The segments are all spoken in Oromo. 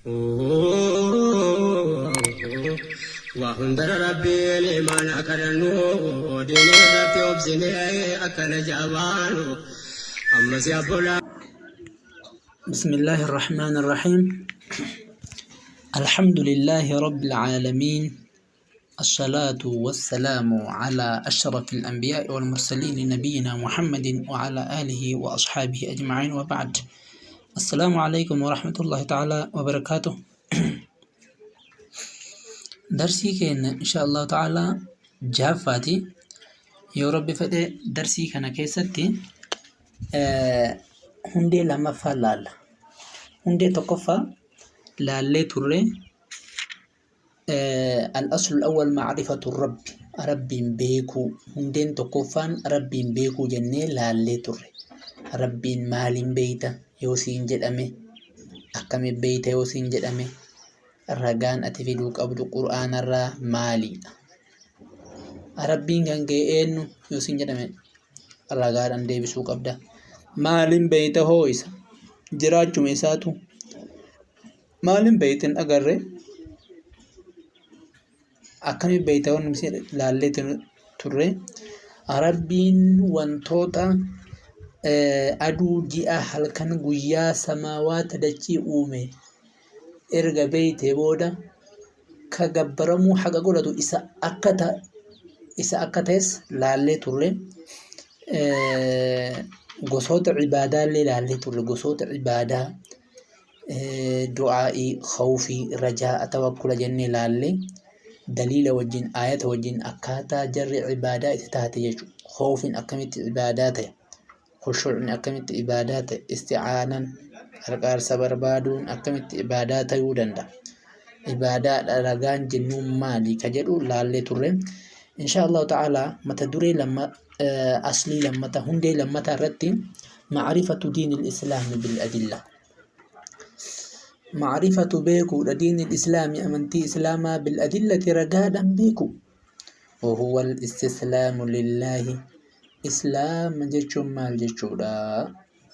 Waa hundara rabbiin imaana kadhannu diinii irratti obsinee akkana jaabaanu ammas yaabbolaa. بسم الله الرحمن الرحيم. الحمد لله رب العالمين، الصلاة والسلام على أشرف الأنبياء والمرسلين، نبينا محمد وعلى آله وأصحابه أجمعين، وبعد، السلام عليكم ورحمة الله تعالى وبركاته. درسي كين إن شاء الله تعالى جافاتي يا رب فدي. درسي كان كيستي hundee lammaffaa laalla. Hundee tokkoffaa laallee turre. الأصل الأول معرفة الرب, rabbiin beekuu. Hundeen tokkoffaan rabbiin beekuu jennee laallee turre. Rabbiin maaliin beeyta yoo siin jedhame, akkamiin beeyta yoo siin jedhame, ragaan ati fiduu qabdu qur'aanarraa maaliidha? Rabbiin kan kee eenyu yoo siin jedhame, ragaadhaan deebisuu qabda. Maaliin beeyta hoo isa? Jiraachuma isaatu maaliin beeytin agarre, akkamiin beeyta wanni laallee turre. Rabbiin wantoota aduu, ji'a, halkan, guyyaa, samaawaata, dachii uume erga beeytee booda, ka gabbaramuu haqa godhatu isa akka isa akka ta'es laallee turre. Gosoota cibaadaallee laallee turre. Gosoota cibaadaa du'aa'ii, khawfii, rajaa, tawakkula jennee laallee, daliila wajjin, aayata wajjin, akkaataa jarri cibaadaa itti taate jechuudha. Khawfiin akkamitti cibaadaa ta'e, khushuucni akkamitti ibaadaa ta'e, isti'aanaan, qarqaarsa barbaaduun, akkamitti ibaadaa ta'uu danda'a. Ibaadaadha ragaan jennuun maali ka jedhu laallee turre. Insha Allahu ta'ala mata duree lamma, aslii lammata, hundee lammataa irratti معرفة دين الإسلام بالأدلة. معرفة beekuudha دين الإسلام amantii islaamaa بالأدلة ragaadhaan beeku. وهو الاستسلام لله. Islaam jechuun maal jechuudha?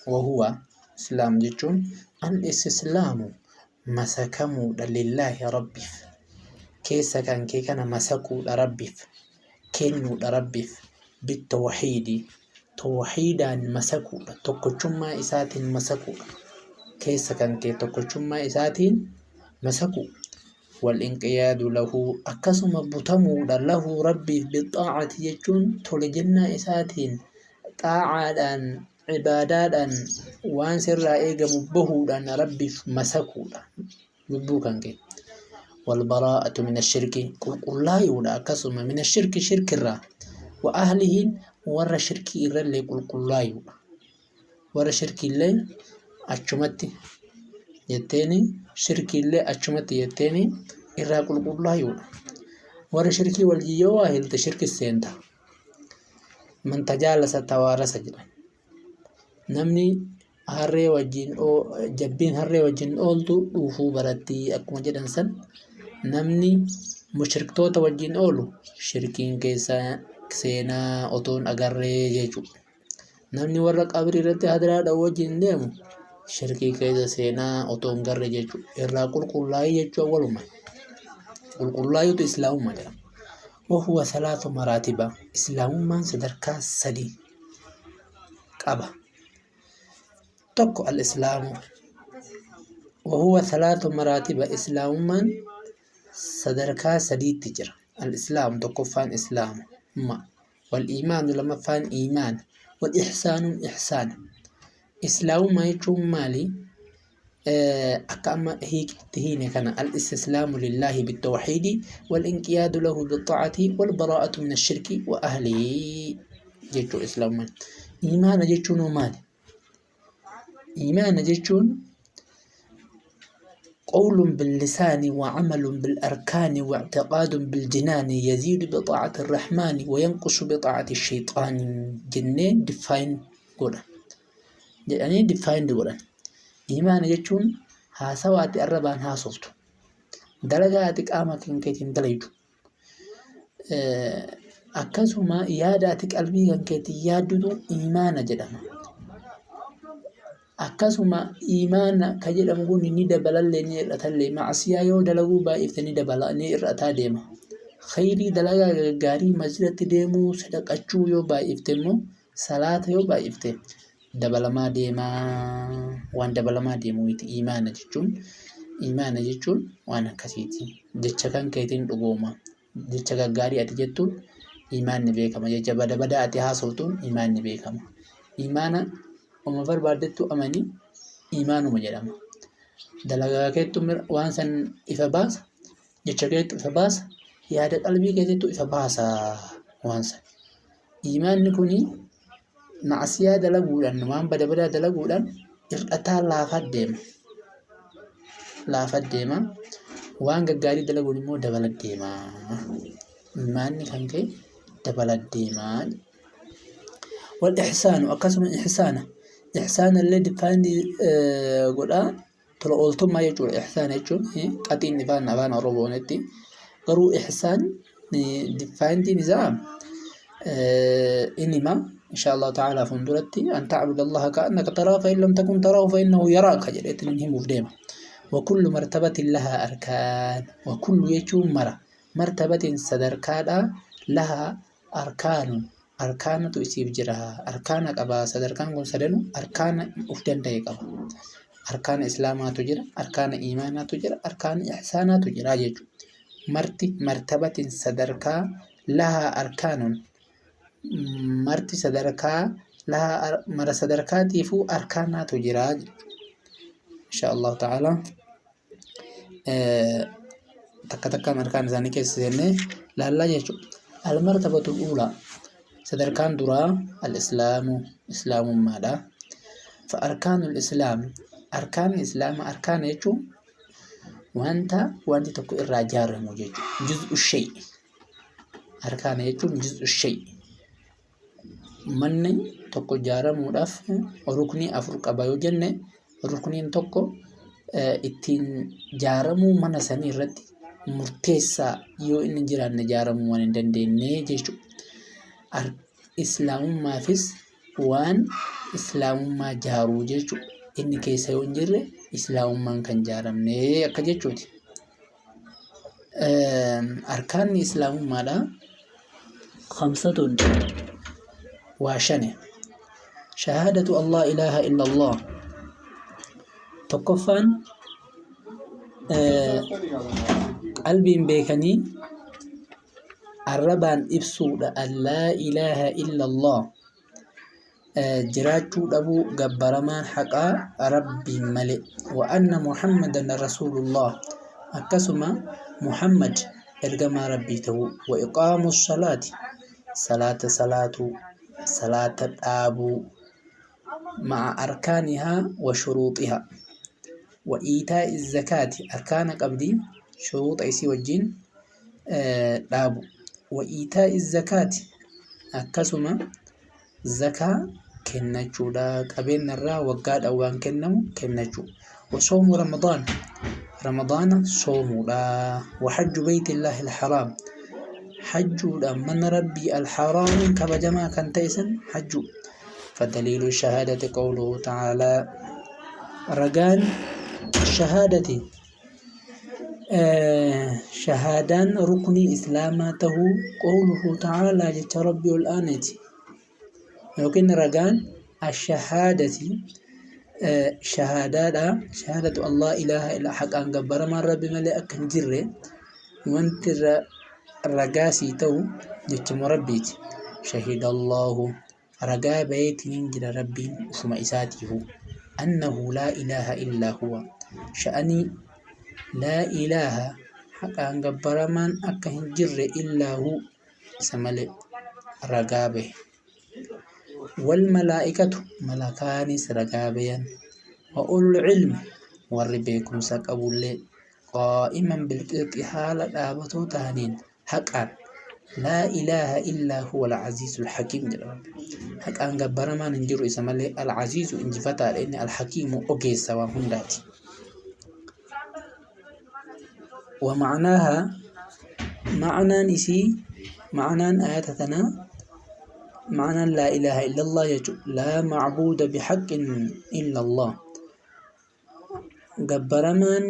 وهو islaam jechuun الاستسلام masakamuudha لله rabbiif. Keessa kan kee kana masakuudha rabbiif, kennuudha rabbiif. بالتوحيد tawxiidaan masakuudha, tokkochummaa isaatiin masakuudha. Keessa kan kee tokkochummaa isaatiin masaku. والانقياد له akkasuma butamuudha له rabbiif بالطاعة jechuun tole jennaa isaatiin, xaacaadhaan, cibaadaadhaan, waan sirraa eegamu bahuudhaan rabbiif masakuudha lubbuu kan kee. والبراءة من الشرك qulqullaayuudha akkasuma من الشرك shirkirraa وأهله warra shirkii irrallee qulqullaayuudha. Warra shirkiillee achumatti jetteeni, shirkiillee achumatti jetteeni irraa qulqullaayuudha. Warra shirkii wajjin yoo waa hilte, shirki seenta. من تجالس توارث jedhan. Namni harree wajjin, jabbiin harree wajjin ooltu dhuufuu baratti akkuma jedhan san, namni mushriktoota wajjin oolu shirkiin keessa seenaa otoon agarree jechuudha. Namni warra qabrii irratti hadiraa dha'u wajjin deemu shirkii keessa seenaa otoo hin garre jechuudha. Irraa qulqullaa'ii jechuun waluma. Qulqullaa'uutu islaamummaa jedhama. وهو ثلاث مراتب islaamummaan sadarkaa sadi qaba. Tokko الإسلام وهو ثلاث مراتب islaamummaan sadarkaa sadiitti jira. الإسلام tokkoffaan islaamummaa, والإيمان lammaffaan iimaana, والإحسان ihsaana. Islaamummaa jechuun maali? Akka amma hiikitti hiine kana: الاستسلام لله بالتوحيد والانقياد له بالطاعة والبراءة من الشرك وأهله jechuu islaamummaan. Iimaana jechuun hoo maali? Iimaana jechuun قول باللسان وعمل بالأركان واعتقاد بالجنان يزيد بطاعة الرحمن وينقص بطاعة الشيطان jennee define godha. Jedhanii define godhan. Iimaana jechuun haasawaa ati arrabaan haasoftu. Dalagaa ati qaama keetiin dalaydu. Akkasuma yaada ati qalbii kan keetiin yaaddutu iimaana jedhama. Akkasuma iimaana ka jedhamu kun ni dabalallee ni hir'atallee. Macsiyaa yoo dalaguu baay'ifte ni dabala, ni hir'ataa deema. Khayrii dalagaa gaggaarii masjidatti deemuu, sadaqachuu yoo baay'ifte immoo, salaata yoo baay'ifte dabalamaa deemaa, waan dabalamaa deemuuti iimaana jechuun. Iimaana jechuun waan akkasiiti. Jecha kan keetiin dhugooma. Jecha gaggaarii ati jettuun iimaanni beekama. Jecha bada badaa ati haasoftuun iimaanni beekama. Iimaana oma barbaadettu amani, iimaanuma jedhama. Dalagaa keettu waan san ifa baasa, jecha keettu ifa baasa, yaada qalbii keetittu ifa baasa waan san. Iimaanni kuni macsiyaa dalaguudhaan, waan bada badaa dalaguudhaan hir'ataa laafaa deema. Laafaa deema. Waan gaggaarii dalaguun immoo dabala deema. Iimaanni kan kee dabala deema. Wal ihsaanu, akkasuma ihsaana. Ihsaana illee define godhaa, tola ooltummaa jechuudha. Ihsaana jechuun qaxiin ifaan afaan Oromootti. Garuu ihsaan defined isaa inima insha Allah ta'ala fuulduratti أن تعبد الله كأنك تراه فإن لم تكن تراه فإنه يراك jedheetiin himuuf deema. وكل مرتبة لها أركان. وكل jechuun mara, مرتبة sadarkaadha, لها أركان arkaanatu isiif jira, arkaana qaba. Sadarkaan kun sadanu arkaana uf danda'e qaba. Arkaana islaamaatu jira, arkaana iimaanaatu jira, arkaana ihsaanaatu jira jechuudha. Marti مرتبة sadarkaa, لها أركان, marti sadarkaa, لها mara sadarkaatiifuu arkaanaatu jira jechuudha. Insha Allahu ta'ala takka takkaan arkaan isaanii keessa seennee laallaa jechuudha. المرتبة الأولى, sadarkaan duraa, الإسلام islaamummaadha. فأركان الإسلام, arkaan islaama, arkaana jechuun wanta wanti tokko irraa ijaaramu jechuudha. جزء الشيء, arkaana jechuun جزء الشيء. Manni tokko ijaaramuudhaaf ruknii afur qaba yoo jenne, rukniin tokko ittiin ijaaramuu mana sanii irratti murteessaa, yoo inni hin jiraanne ijaaramuu waan hin dandeenye jechuudha. Islaamummaafis waan islaamummaa ijaaruu jechuudha. Inni keessa yoo hin jirre islaamummaan kan ijaaramne akka jechuuti. Arkaanni islaamummaadhaa خمسة, waa shani. شهادة أن لا إله إلا الله, tokkoffaan qalbiin beekanii arrabaan ibsuudha. أن لا إله إلا الله, jiraachuu dhabuu gabbaramaan haqaa rabbiin malee. وأن محمدا رسول الله, akkasuma Muhammad ergamaa rabbii ta'uu. وإقام الصلاة, salaata salaatuu, salaata dhaabuu, مع أركانها وشروطها. وإيتاء الزكاة, arkaana qabdii, shuruuxa isii wajjin dhaabu. وإيتاء الزكاة, akkasuma zakaa kennachuudha, qabeenya irraa waggaadhaan waan kennamu kennachuu. وصوم رمضان, ramadaana soomuudha. وحج بيت الله الحرام, hajjuudha mana rabbii الحرام kabajamaa kan ta'e san hajjuu. فدليل الشهادة قوله تعالى, ragaan shahaadati, shahaadaan ruknii islaamaa tahuu, قوله تعالى, jecha rabbii ol aaneeti, yookiin ragaan الشهادة shahaadaadha, شهادة أن لا إله إلا, haqaan gabbaramaan rabbi malee akka hin jirre wanti ragaasii ta'u jechuma rabbiiti. شهد الله, ragaa bayeetiin jira rabbiin ufuma isaatiifu, أنه لا إله إلا هو, sha'anii, لا إله, haqaan gabbaramaan akka hin jirre, إلا هو, isa malee ragaa bahe. والملائكة, malakaanis ragaa bayan, وأولو العلم, warri beekumsa qabullee, قائما بالقسط, haala dhaabatoo ta'aniin haqaan. لا إله إلا هو العزيز الحكيم jedha rabbi. Haqaan gabbaramaan hin jiru isa malee, العزيز injifataadha inni, الحكيم ogeessa waan hundaati. ومعناها, معنaan isii, معنaan ayata tanaa Ma'anaan laa ilaaha illallah jechuudha. Laa macbuuda bihaqqin illallah. Gabbaramaan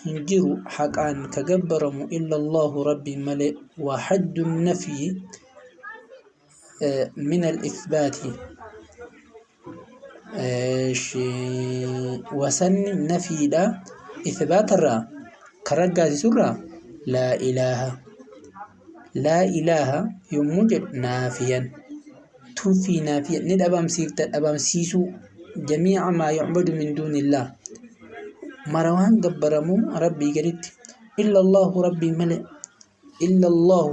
hin jiru haqaan ka gabbaramu illallahu rabbiin malee. Wa haddu nafyi min al-ithbaati. Wasanni nafiidha ithbaatarraa ka raggaasisurraa laa ilaaha. Laa ilaaha yommuu jedhu naafiyan tunfii naafiyan ni dhabamsiifta dhabamsiisuu jamiica maa yucbadu min duunillaah mara waan gabbaramu rabbii gaditti illa allahu rabbii malee. Illa allahu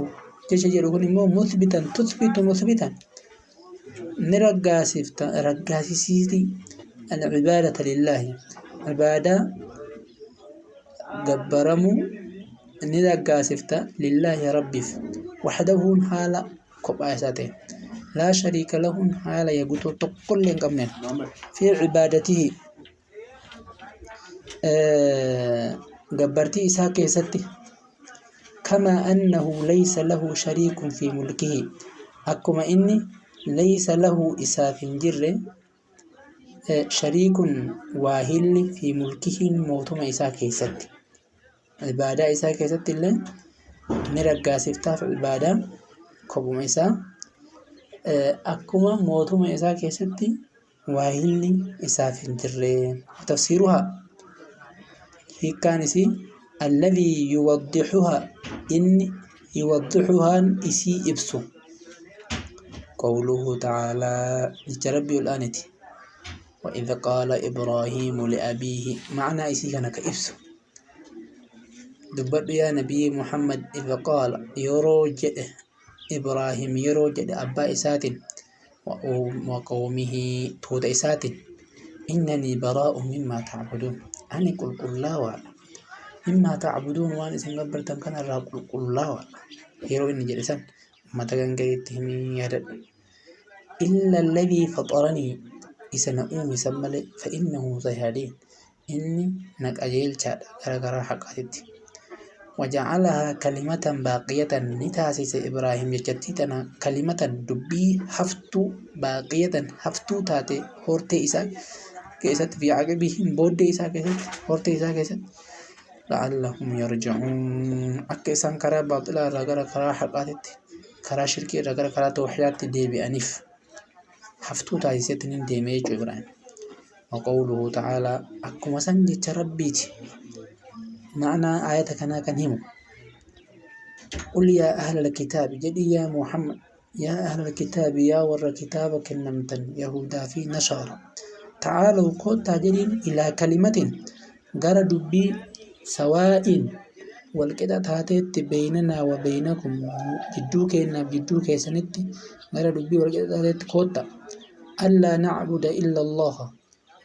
jecha jedhu kun immoo muthbitan tuthbitu muthbitan ni raggaasifta raggaasisiitii al-cibaadata lillaahi cibaadaa gabbaramuu ni raggaasifta lillaahi rabbiif waxdahuun haala kophaa isaa ta'e laa shariika lahuun haala yagutoo tokkollee hin qabneen fi cibaadatihi gabbartii isaa keessatti kamaa annahu laysa lahu shariikun fi mulkihi akkuma inni laysa lahu isaaf hin jirre shariikun waahilli fi mulkihiin mootuma isaa keessatti ibaadaa isaa keessatti illee ni raggaasiftaaf ibaadaa kophuma isaa akkuma mootuma isaa keessatti waahilli isaaf hin jirre. Tafsiiruhaa hiikkaan isii alladhii yuwaddixuhaa inni yuwaddixuhaan isii ibsu qawluhu ta'aalaa jecha rabbii ol aaniti. وإذ قال إبراهيم لأبيه معنى إسي كان كإبسو دبر يا نبي محمد إذ قال يرو جده إبراهيم يرو جده أبا إسات وقومه توت إسات إنني براء مما تعبدون أني قل قل لا مما تعبدون وأن إسان قبرتن كان الرا قل قل لا يرو إني جلسان ما تغنغيتهم يدد إلا الذي فطرني isa na uume san malee فإنه سيهدين inni na qajeelchaadha gara karaa haqaatitti. وجعلها كلمة باقية ni taasise Ibraahim jechattii tana kalimatan dubbii haftuu باقية haftuu taate hortee isaa keessatti في عقبهم booddee isaa keessatti hortee isaa keessatti لعلهم يرجعون akka isaan karaa baaxilaa irraa gara karaa haqaatitti karaa shirkii irraa gara karaa tawxiidaatti deebi'aniif haftuu taasisetti ni deeme jechuu Ibraahim. وقوله تعالى akkuma san jecha rabbiiti معنى آية كنا كان همو قل يا أهل الكتاب جدي يا محمد يا أهل الكتاب يا ور كتاب كنمتن يهودا في نصارى تعالوا كوتا جدين إلى كلمة غير دبي سواء والكدا تاتيت بيننا وبينكم جدو كينا جدو كيسنت غير دبي والكدا تاتيت كوتا ألا نعبد إلا الله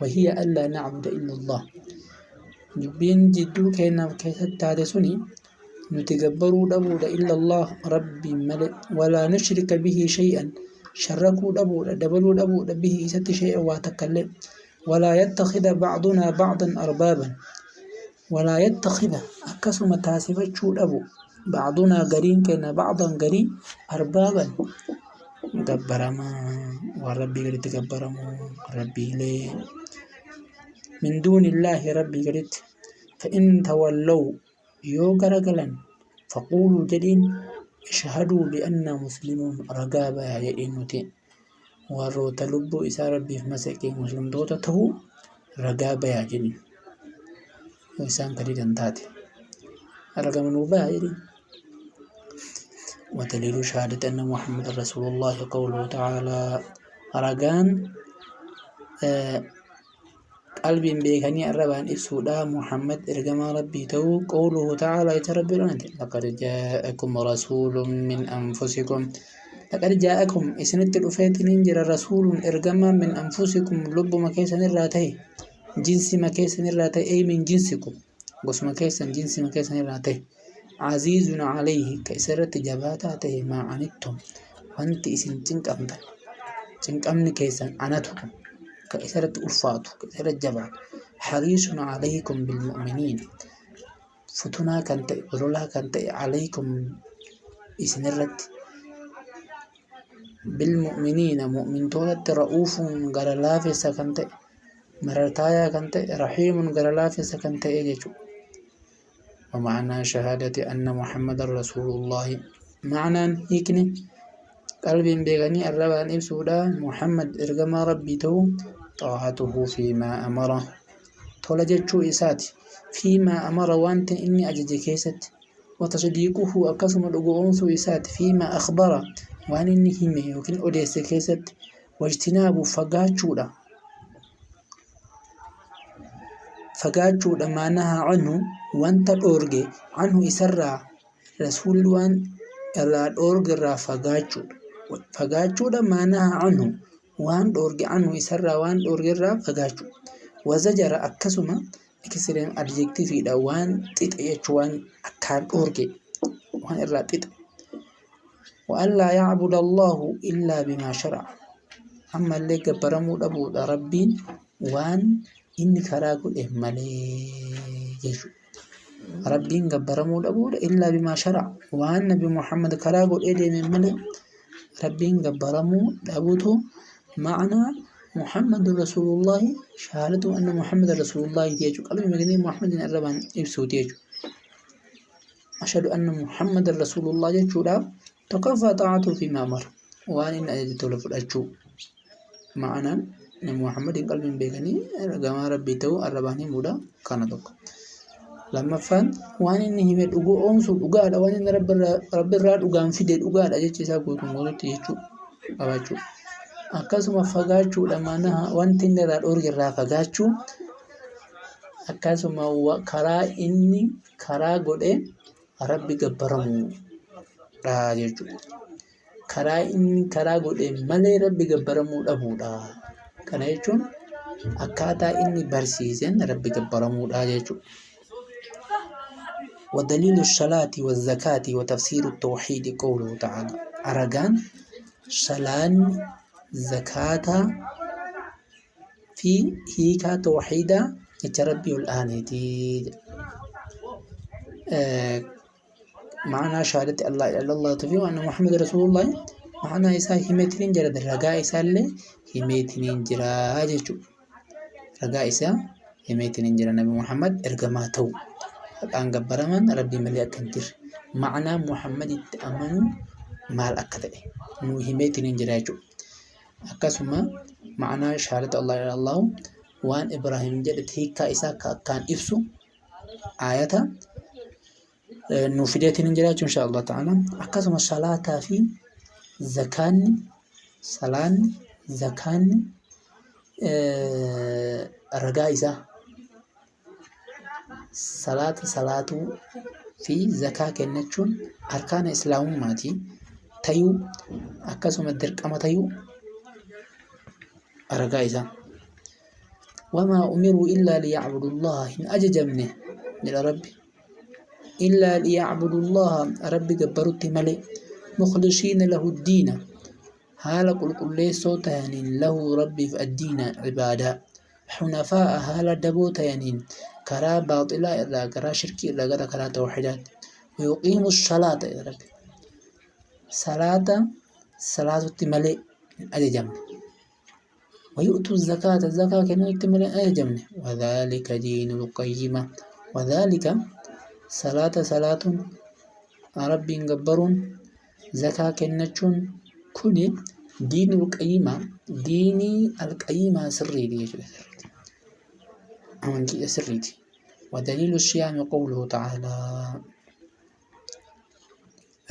وهي ألا نعبد إلا الله dubbiin jidduu keenyaaf keessatti taate suni nuti gabbaruu dhabuudha إلا الله rabbiin malee ولا نشرك به شيئا sharrakuu dhabuudha dabaluu dhabuudha به isatti شيئا waa takkallee ولا يتخذ بعضنا بعضا أربابا ولا يتخذ akkasuma taasifachuu dhabu بعضنا gariin keenya بعضا garii أربابا gabbaramaa waan rabbii gaditti gabbaramu rabbiilee من دون الله rabbii gaditti فإن تولوا yoo garagalan فقولوا jedhiin اشهدوا بأنا مسلمون ragaa bayaa jedhiin nuti warroota lubbuu isaa rabbiif masaqee muslimtoota ta'uu ragaa bayaa jedhiin yoo isaan kadidan taate ragamanuu bayaa jedhiin. ودليل شهادة أن محمد رسول الله قوله تعالى ragaan qalbiin beekanii arrabaan ibsuudha Muhammad ergamaa rabbii ta'uu قوله تعالى jecha rabbii dhanate لقد جاءكم رسول من أنفسكم لقد جاءكم isinitti dhufeetiniin jira رسول ergamaa من أنفسكم lubbuma keessan irraa ta'e jinsima keessan irraa ta'e أي من جنسكم gosuma keessan jinsima keessan irraa ta'e عزيز عليه ka isarratti jabaataa ta'e ما عنتم wanti isin cinqamtan cinqamni keessan anatu ka isarratti ulfaatu ka isarratti jabaatu حريص عليكم بالمؤمنين futunaa kan ta'e ololaa kan ta'e عليكم isinirratti Bilmu'miniina mu'mintootatti ra'uufuun gara laafessa kan ta'e, marartaayaa kan ta'e, rahiimun gara laafessa kan ta'e jechuudha. ومعنى شهادة أن محمد رسول الله معنى هيكني قلب بيغني الربان إبسودا محمد إرجما ربي تو طاعته فيما أمره تولجتشو إساتي فيما أمر وانت إني أجج كيست وتصديقه أكسم الأقوانسو إسات فيما أخبر وأن إني همي يمكن أوديس كيست واجتناب فقاتشودا فقاتشودا ما نهى عنه وانت الأورجي عنه إسرع رسول وان إلا الأورج را فقاتشودا فقاتشودا ما نهى عنه وان الأورجي عنه إسرع وان الأورجي را فقاتشو وزجر أكسما extreme adjective dha waan xixe jechuun waan akkaan dhoorge waan irraa xixe. وألا يعبد الله إلا بما شرع ammallee gabbaramuu dhabuudha rabbiin waan inni karaa godhe malee jechuudha. Rabbiin gabbaramuu dhabuudha إلا بما شرع waan nabi Muhammad karaa godhee deeme malee rabbiin gabbaramuu dhabuutu ma'anaa محمد رسول الله شهادته أن محمد رسول الله تيجو قلبي مجنين محمد الربان إبسو تيجو أشهد أن محمد رسول الله يجو لا تقفى طاعته فيما أمر وأن إن أجدت له الأجو معنا أن محمد قلبي بيغني رقم ربي تو الرباني مودا كان دوك لما فان وأن إن هم الأجو أنسو الأجا وأن إن رب رب الراد أجان في دل أجا أجد تساقط موضوع تيجو أباجو akkasuma fagaachuudha mana wanti inni irraa dhoorge irraa fagaachuu akkasuma karaa inni karaa godhe rabbi gabbaramuudha jechuudha. Karaa inni karaa godhe malee rabbi gabbaramuu dhabuudha. Kana jechuun akkaataa inni barsiiseen rabbi gabbaramuudha jechuudha. ودليل الصلاة والزكاة وتفسير التوحيد قوله تعالى أرجان صلاة زكاة في هيكا توحيدا يتربي الآنتي معنى شهادة الله إلا الله تفي وأن محمد رسول الله معنى إسا همتين جرى رجاء إسا اللي همتين جرى جيشو رجاء إسا همتين جرى نبي محمد إرجماتو الآن جبرمان ربي مليا كنتر معنى محمد التأمن مع الأكدة نو همتين جرى جيشو akkasuma ma'anaa shahaadat Allah ila Allah waan Ibraahim jedhe hiikkaa isaa akkaan ibsu ayata nu fideetiin hin jiraachuu insha Allah ta'ala. Akkasuma salaataa fi zakaanni salaanni zakaanni ragaa isaa salaata salaatuu fi zakaa kennachuun arkaana islaamummaati tayuu akkasuma dirqama tayuu ragaa isaa. وما أمروا إلا ليعبدوا الله إن أججمني إلى ربي إلا ليعبدوا الله ربي جبروت ملئ مخلصين له الدين هال قل قل لي صوتين له ربي في الدين عبادة حنفاء هال دبوتين كرا باطلا إلا كرا شركي إلا كرا كرا توحيدات ويقيم الصلاة إلى ربي صلاة صلاة ملئ أججمني ويؤتوا الزكاة الزكاة كانوا يكتمل أجمني وذلك دين القيمة وذلك صلاة صلاة ربي جبرون زكاة كنتشون كوني دين القيمة ديني القيمة سري دي أمنتي سريتي. ودليل الصيام قوله تعالى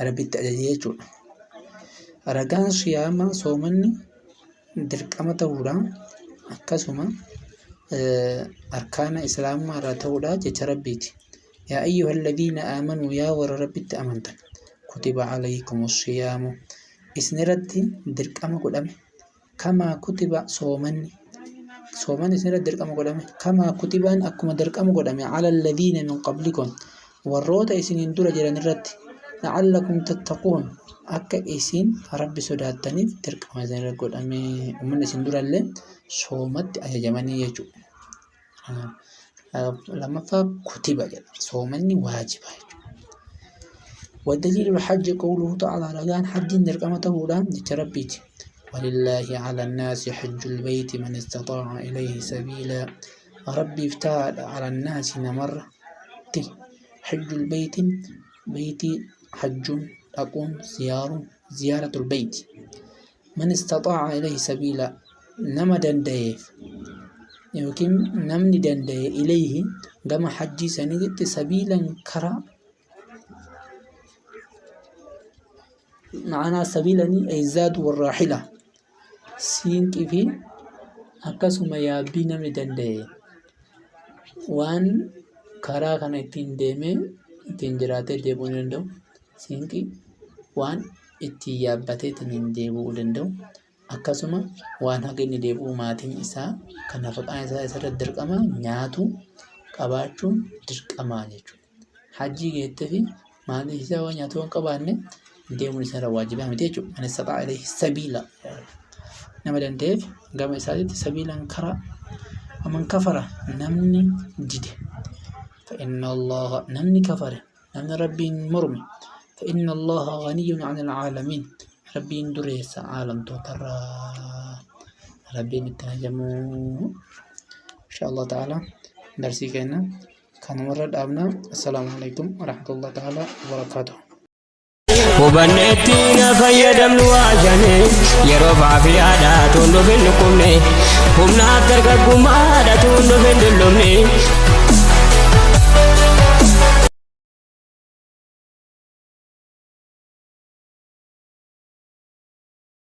ربي التأدية رجان صيام صومني dirqama ta'uudha akkasuma arkaana islaamummaa irraa ta'uudha jecha rabbiiti. Yaa ayyuha alladhiina aamanuu yaa warra rabbitti amantan kutiba alaykum siyaamu isinirratti dirqama godhame kamaa kutiba soomanni soomanni isinirratti dirqama godhame kamaa kutibaan akkuma dirqama godhame ala alladhiina min qablikum warroota isiniin dura jiran irratti la'allakum tattaquun akka isin rabbi sodaattaniif dirqama isinirra godhame uummanni isin durallee soomatti ajajamanii jechuudha. Lammaffaa kutiba jedha soomanni waajiba jechuudha. والدليل الحج قوله تعالى رجان حج درقمة تهودان جتربيت ولله على الناس حج البيت من استطاع إليه سبيلا ربي افتاد على الناس نمر تي حج البيت بيتي حج أقوم زيارة البيت من استطاع إليه سبيلا نما دنديف يمكن نمني دندي إليه كما حجي سنجد سبيلا كرا معنا سبيلا أي الزاد والراحلة siinqii fi akkasuma yaabbii namni danda'e waan karaa kana ittiin deemee ittiin jiraatee deebi'uu ni danda'u. Siinqii waan ittiin yaabbatee ittiin deebi'uu danda'u. Akkasuma waan haga inni deebi'u maatiin isaa kan nafaqaan isaa isarratti dirqama nyaatu qabaachuun dirqama jechuudha. Hajjii geettee fi maatiin isaa waan nyaatu waan qabaanne deemuun isarra waajibaa miti jechuudha. Man istaxaa'a ilayhi sabiila nama danda'eef gama isaatitti sabiilaan karaa waman kafara namni dide فإن الله نمني كفر نمني ربي مرمي فإن الله غني عن العالمين ربي دريس عالم توتر ربي نتهجمو إن شاء الله تعالى درسي كنا كان مرة أبنا. السلام عليكم ورحمة الله تعالى وبركاته. Hubanneetti na fayyadamnu waashane yeroo faafiyaadha tuun dhufin dhukkubne humnaaf dargaggummaadha tuun dhufin dullumne.